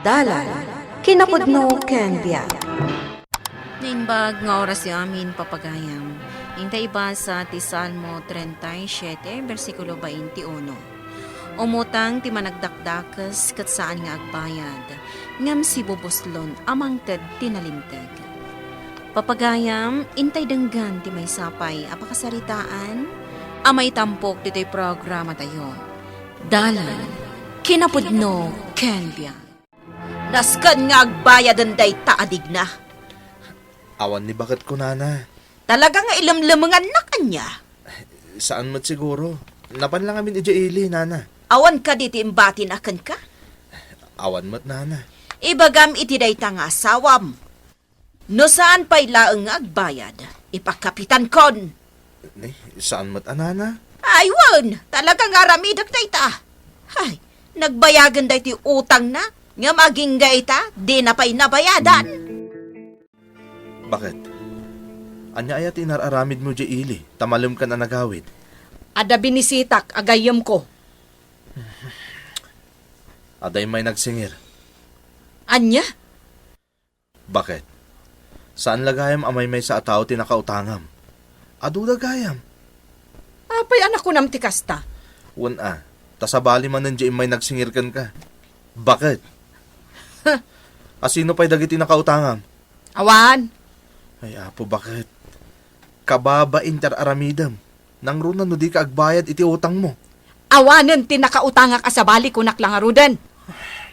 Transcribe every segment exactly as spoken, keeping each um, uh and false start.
Dalan, kinapudno ken biag. Naimbag nga oras ti amin, papagayam. Inta ibasa ti Salmo treinta y siete, bersikulo veintiuno. Umutang ti managdakdakes ket saan nga agbayad, ngem sibubuslon a mangted ti nalinteg. Papagayam, intay denggen ti maysa pay a pakasaritaan a maitampok ditoy programatayo. Dalan, kinapudno, ken biag. Nasken nga agbayaden dayta a digna. Awan ni baketko, nana. Talaga nga ilemlemengannak ania? Saan met siguro. Napan lang amin idiay ili, nana. Awan kadi ti imbatina kenka? Awan met, nana. Ibagam iti dayta nga asawam. No saan pay laeng nga agbayad, ipakapitankon. Ni, saan met a, nana? Ay, wen, talaga nga aramidek dayta. Ay, nagbayagen daytoy utangna, ngem agingga ita, dina pay nabayadan. Baket? Ania aya ti inar-aramidmo diay ili, ta malemkan a nagawid? Adda binisitak a gayyemko. Adda immay nagsingir. Ania? Baket? Saan la gayam a maymaysa a tao ti nakautangam? Aduda gayam. Apay a nakunam ti kasta? Wen a, ta sabali manen diay immay nagsingir kenka. Baket? Asino pay dagiti nakautangam? Awan. Ay, Apo, baket? Kababain ti ar-aramidem. Nangruna no dika agbayad iti utangmo. Awanen ti nakautangak a sabali, kunak la ngaruden.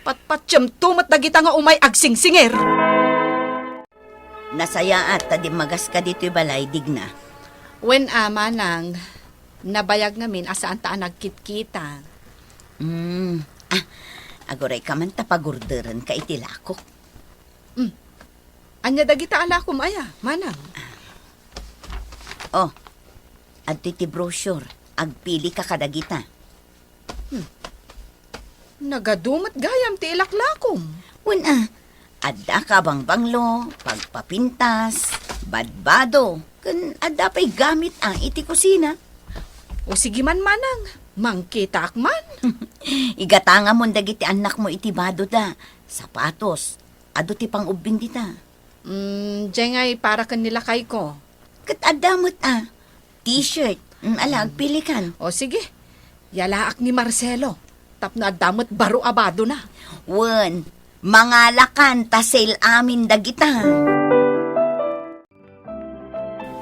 Patpatiemto met dagita nga umay agsingsingir. Nasayaat ta dimmagaska ditoy balay, Digna. Wen a, manang, nabayag ngamin a saanta a nagkitkita. Mm. Ah, agurayka man ta pagorderenka iti lakok. Mm. Ania dagita a lakom aya, manang? Oh, adtoy ti brochure. Agpilika kadagita. Hmm. Nagadu met gayam ti ilaklakom. Wen a, adda ka bangbanglo, pagpapintas, badbado, ken adda pay gamit a iti kusina. O sige man, manang, mangkitaak man. Igatangamon dagiti annakmo iti badoda, sapatos, adu ti pangubbing dita. Mm, diay ngay para ken ni lakayko. Ket adda met a. T-shirt. Mm, ala, agpilikan. O, sige. Yalaak ni Marcelo. Tapno adda met baro a badona. Wen, mangalakan ta sale amin dagita.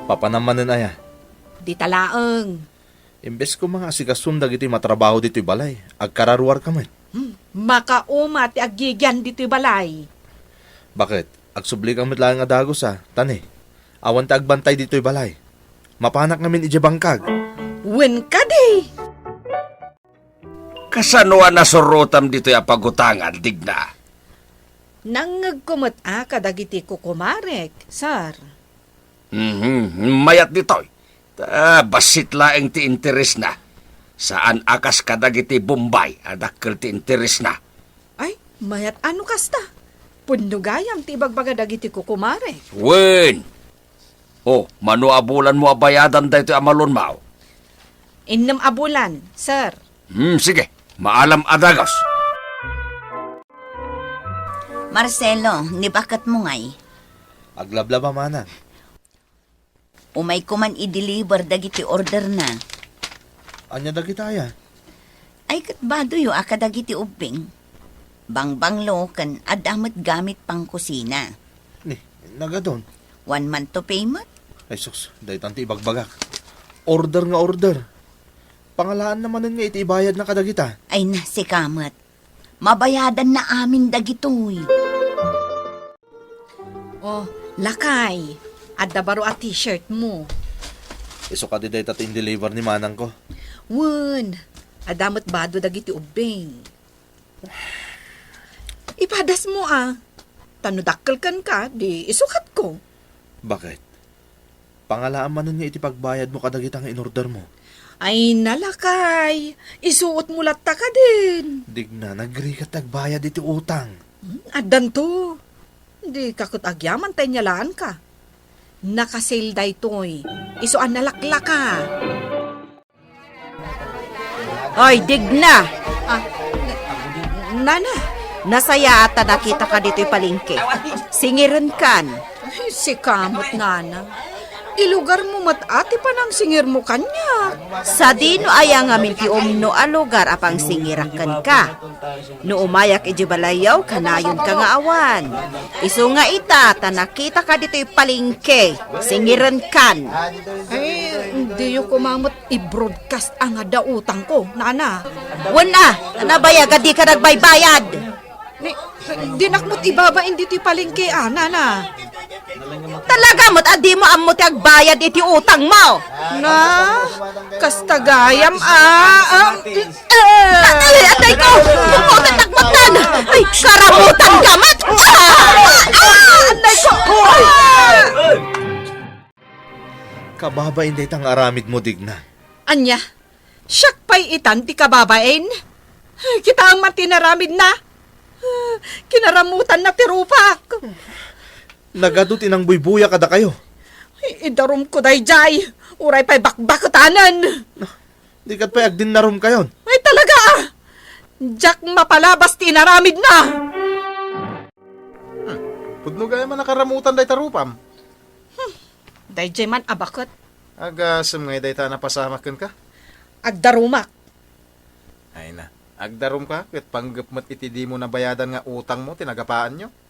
Papanam manen aya? Dita laeng. Imbes koma nga asikasom dagiti matrabaho ditoy balay, agkararuarka met. Hmm, makauma ti agigian ditoy balay. Baket? Agsublikam met laeng a dagus a, ta ni, awan ti agbantay ditoy balay. Mapanak ngamin idiay bangkag. Wen kadi! Kasano a nasurotam ditoy a pagutangan, Digna? Nangngegko met a kadagiti kukumarek, sir. Mhm, mayat ditoy. Ta bassit laeng ti interesna. Saan a kas kadagiti Bombay a dakkel ti interesna. Ay, mayat a no kasta. Pudno gayam ti ibagbaga dagiti kukumarek. Wen! O, mano a bulanmo a bayadan daytoy a malonmaw? Innem a bulan, sir. Hmm, sige. Maalam a dagus. Marcelo, ni baketmo ngay? Aglablaba, manang. Umayko man i-deliver dagiti orderna. Ania dagita aya? Ay, ket badoyo a kadagiti ubbing. Bangbanglo ken adda met gamit pangkusina. Ni, nagadun? One month to pay met. Ay sus, daytan ti ibagbagak. Order nga order. Pangalaanna manen nga iti ibayadna kadagita. Ay na, sika met. Mabayadanna amin dagitoy. Oh, lakay, adda baro a t-shirt mo. Isu kadi dayta ti in-deliver ni manangko? Wen, adda met bado dagiti ubbing. Ipadas mo a. Ta no dakkel kenka, di isukatko. Baket? Pangalaam manen nga iti pagbayadmo kadagita nga inordermo. Ay, nalakay! Isuot mo latta kadin! Digna, nagrigat ti agbayad iti utang. Hmm, addanto. Di ka ket agyaman ta inyalaanka. Naka-sale daytoy. Isu a nalaklaka. Oy, Digna! Ah, na-, Nana, Nasayaat ta nakitaka ditoy palengke. Singirenkan. Ay, sika met, nana. Ilugarmo met a ti panangsingirmo kaniak. Sadino aya ngamin ti umno a lugar a pangsingirak kenka? No umayak idiay balayyo, kanayonka nga awan. Isu nga ita, ta nakitaka ditoy palengke. Singirenkan. Ay, diyo koma met i-broadcast nga adda utangko, nana. Wen a, nabayag a dika nagbaybayad. Ni, dinak met ibabain ditoy palengke, a, nana. Talaga met a dimo ammo ti agbayad iti utangmo. Na, kasta gayam, a, a, Ay, atay ko! Bumbutan takmatan! Ay, karamutan ka met! Ah! Ah! Ah! Atay ko! Ah! Kababain dayta nga aramidmo, Digna. Ania? Siak pay itan ti kababain? Ay, kitaem man ti inaramidna. Ah, kinaramutanna ti rupak. Nagadu ti nangbuybuya kadakayo. Ay, idarumko daydiay. Uray pay bakbaketanen. Di ket pay agdinnarumkayon. Ay, talaga, a! Diak mapalabas ti inaramidna! Hmm. Pudno gayam a nakaramutan dayta rupam. Hmm. Daydiay man a baket. Agasem ngay dayta a napasamak kenka? Agdarumak. Ay na, agdarumka ket panggep met iti dimo nabayadan nga utangmo ti nagapaanyo.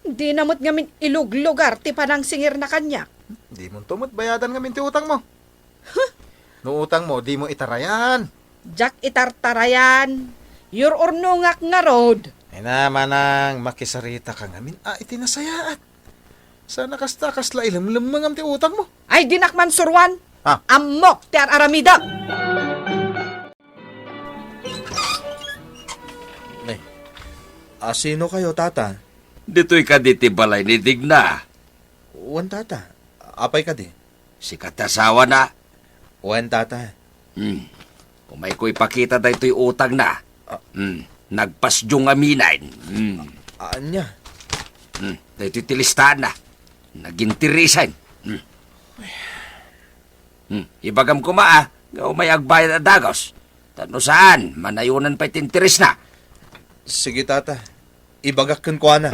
Dina met ngamin iluglugar ti panangsingirna kaniak. Dimonto met bayadan ngamin ti utangmo. Huh? No utangmo, dimo itarayan. Diak itartarayan. Yur-urnongak ngarud. Ay na, manang, makisarita ka ngamin a iti nasayaat. Sana kasta, kasla ilemlemmengam ti utangmo. Ay, dinak man suruan. Ha? Ammok ti ar-aramidek. Nay, asino kayo, tata? Ditoy kadi ti balay ni Digna? Wen, tata. Apay kadi? Sika ti asawana? Wen, tata. Hmm. Umayko ipakita daytoy utangna. Ah. Hmm. Nagpasdiong amin. Hmm. Ania? Hmm. Daytoy ti listaanna. Naginteresan. Hmm. Hmm. Ibagam koma, a, nga umay agbayad a dagus. Ta no saan, manayonan pay ti interesna. Sige, tata. Ibagak kenkuana.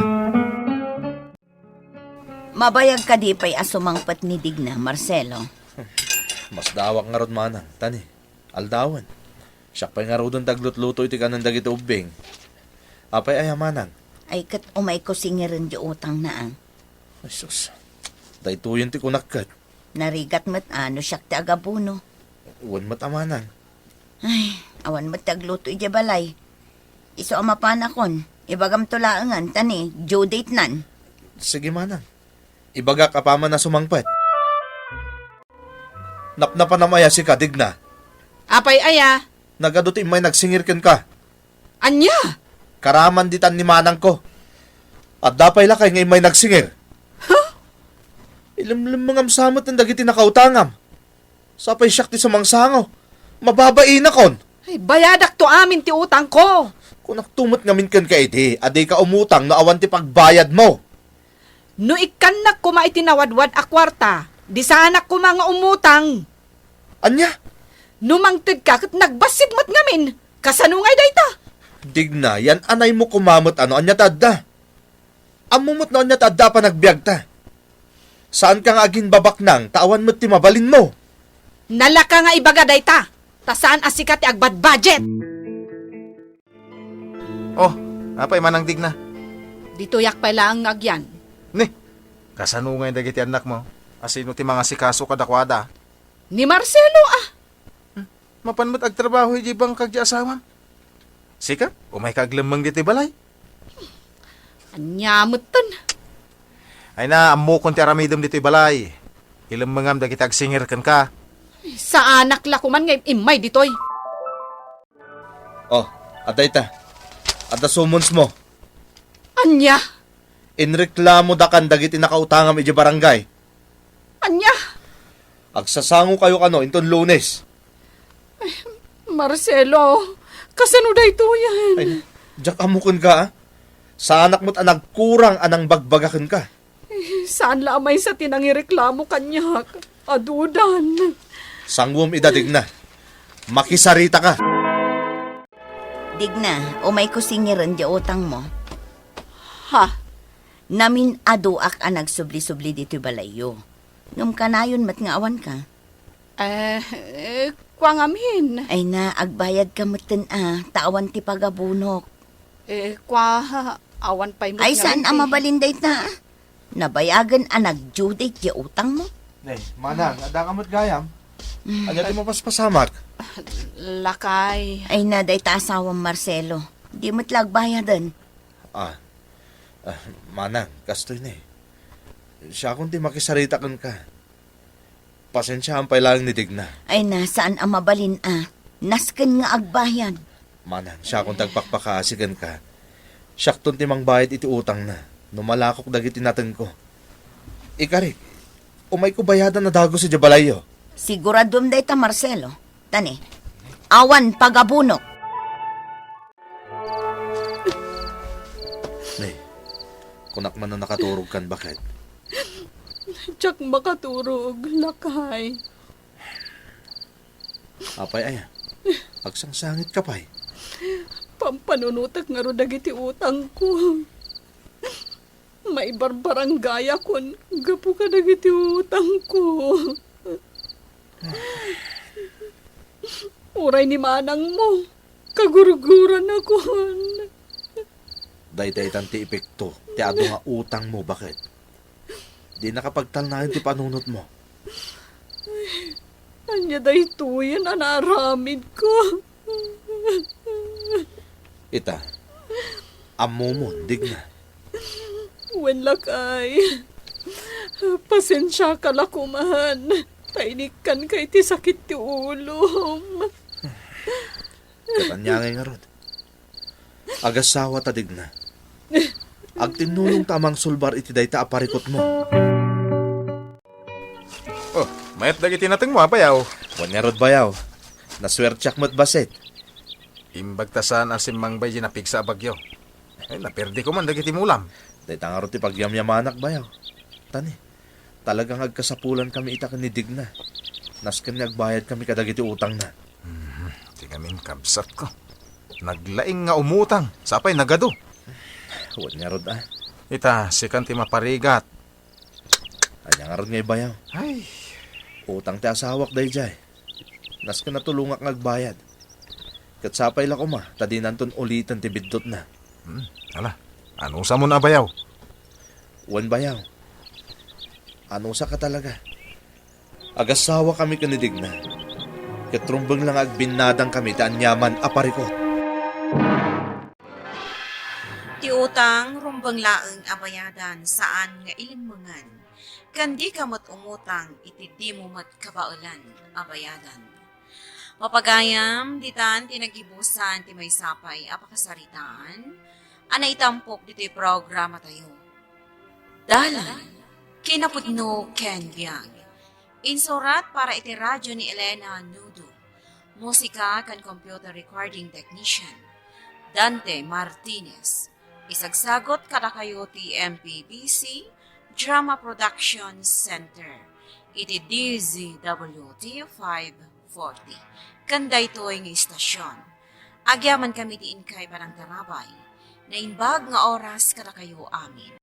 Mabayag kadi pay a sumangpet ni Digna, Marcelo? Masdaawak ngarud manang, ta ni, aldawen. Siak pay ngaruden ti aglutluto iti kanen dagiti ubbing. Apay aya manang? Ay, ket umayko singiren ti utangna, a. Ay, sus. Daytoyen ti kunak ket. Narigat met a no siak ti agabono. Wen met a manang. Ay, awan met ti agluto idiay balay. Isu a mapanakon, ibagamto laengen, ta ni, due date nan. Sige manang. Ibagak apaman a sumangpet. Napnapanam aya sika, Digna? Apay aya? Nagadu ti immay nagsingir kenka. Ania? Karaman ditan ni manangko. Adda pay lakay nga immay nagsingir. Huh? Ilemlemmengam sa met dagiti nakautangam. Sapay siak ti sumangsango. Mababainakon. Ay, bayadakto amin ti utangko. Kunakto met ngamin kenka idi a dika umutang no awan ti pagbayadmo. No ikkannak koma iti nawadwad a kuarta, di saanak koma nga umutang. Ania? No mangtedka ket nagbassit met ngamin, kasano ngay dayta? Digna, yan-anaymo koma met a no ania ti adda. Ammo met no ania ti adda a panagbiagta. Saanka nga aginbabaknang ta awan met ti mabalinmo. Nalaka nga ibaga dayta, ta saan a sika ti agbadbadget. Oh, apay manang Digna? Ditoyak pay laeng nga agyan. Ni, kasano ngay dagiti annakmo? Asino ti mangasikaso kadakuada? Ni Marcelo, a. Hmm, mapan met agtrabaho idiay bangka ti asawam. Sika, umayka aglemmeng ditoy balay. Ania metten? Ay na, ammokon ti aramidem ditoy balay. Ilemmengam dagiti agsingir kenka. Saanak la koman nga immay ditoy. Oh, adda ita. Adda summons mo. Ania? Inreklamodakan dagiti nakautangam idiay barangay. Ania? Agsasangokayo kano inton Lunes. Ay, Marcelo, kasano daytoyen? Ay, diak ammo kenka, a. Saanak met a nagkurang a nangbagbaga kenka. Eh, saan la a maysa ti nangireklamo kaniak. Adudan. Sanguem ida, Digna. Makisarita ka. Digna, umayko singiren diay utangmo. Ha? Namin-adoak a nagsubli-subli ditoy balayyo. Ngem kanayon met nga awanka. Eh, eh, kua ngamin. Ay na, agbayadka metten a, ta awan ti pagabunok. Eh, kua, awan pay met Ay, saan a mabalin dayta? Nabayagen a nag-due date ti utangmo? Ne, manang, adda ka met gayam? Mm. Ania ti mapaspasamak? Lakay. Ay na, dayta asawam, Marcelo. Di met la agbayaden. Ah, ah, manang, kastoy ne. Siakon ti makisarita kenka. Pasensiaam pay laeng ni Digna. Ay na, saan a mabalin a. Nasken nga agbayad. Manang, siakon ti agpakpakaasi kenka. Siakton ti mangbayad iti utangna. No malakok dagiti natengko. Ikarik, umayko bayadan a dagus idiay balayyo. Siguraduem dayta, Marcelo. Tani, awan pagabunok. Ne, kunak man a nakaturogkan, baket. Diak makaturog, lakay. Apay aya? Agsangsangit ka pay. Pampanunotek ngarud dagiti utangko. Maibarbarangayakon gapu kadagiti utangko. Uray ni manangmo, kagurguranakon. Dayta itan ti epekto ti adu nga utangmo, baket. Di nakapagtalnaen ti panunotmo. Ania daytoyen a naaramidko? Ita, ammomon, Digna. Wen, lakay. Pasensiaka la koman. Ta inikkanka iti sakit ti ulom. Ket ania ngay ngarud? Agassawa ta, Digna. Agtinnulongta a mangsulbar iti dayta a parikutmo. Oh, mayat dagiti natengmo a, bayaw. Wen ngarud, bayaw. Nasuertiak met, basit. Imbag ta saan a simmangbay di napigsa a bagyo. Ay, naperdiko man dagiti mulam. Dayta ngarud ti pagyamyamanak, bayaw. Tani, talaga nga agkasapulankami ita ken ni Digna. Nasken nga agbayadkami kadagiti utangna. Mhm, ti ngamin kabsatko. Naglaing nga umutang, sapay nagadu. Wen ngarud a. Ita, sikan ti maparigat. Ania ngarud nga ibayaw? Ay. Utang ti asawak daydiay. Nasken a tulongak nga agbayad. Ket sapay la koma ta dinanton uliten ti biddutna. Hmm, ala, anusamon a bayaw? Wen bayaw. Anusaka talaga. Agassawakami ken ni Digna. Ket rumbeng la nga agbinnadangkami ti aniaman a parikut. Ti utang, rumbeng laeng a bayadan, saan nga ilimmengan. Ken dika met umutang iti dimo met kabaelan a bayadan. Mapagayam, ditan ti nagibusan ti maysa pay a pakasaritaan a naitampok ditoy programatayo. Dalan, kinapudno ken biag. Insurat para iti radyo ni Elena Nudo. Musika ken computer recording technician, Dante Martinez. Isagsagot kadakayo ti M P B C Drama Production Center iti D Z W T five forty. Ken daytoy nga istasyon, agyamankami ti inkay panangtarabay. Naimbag nga oras kadakayo amin.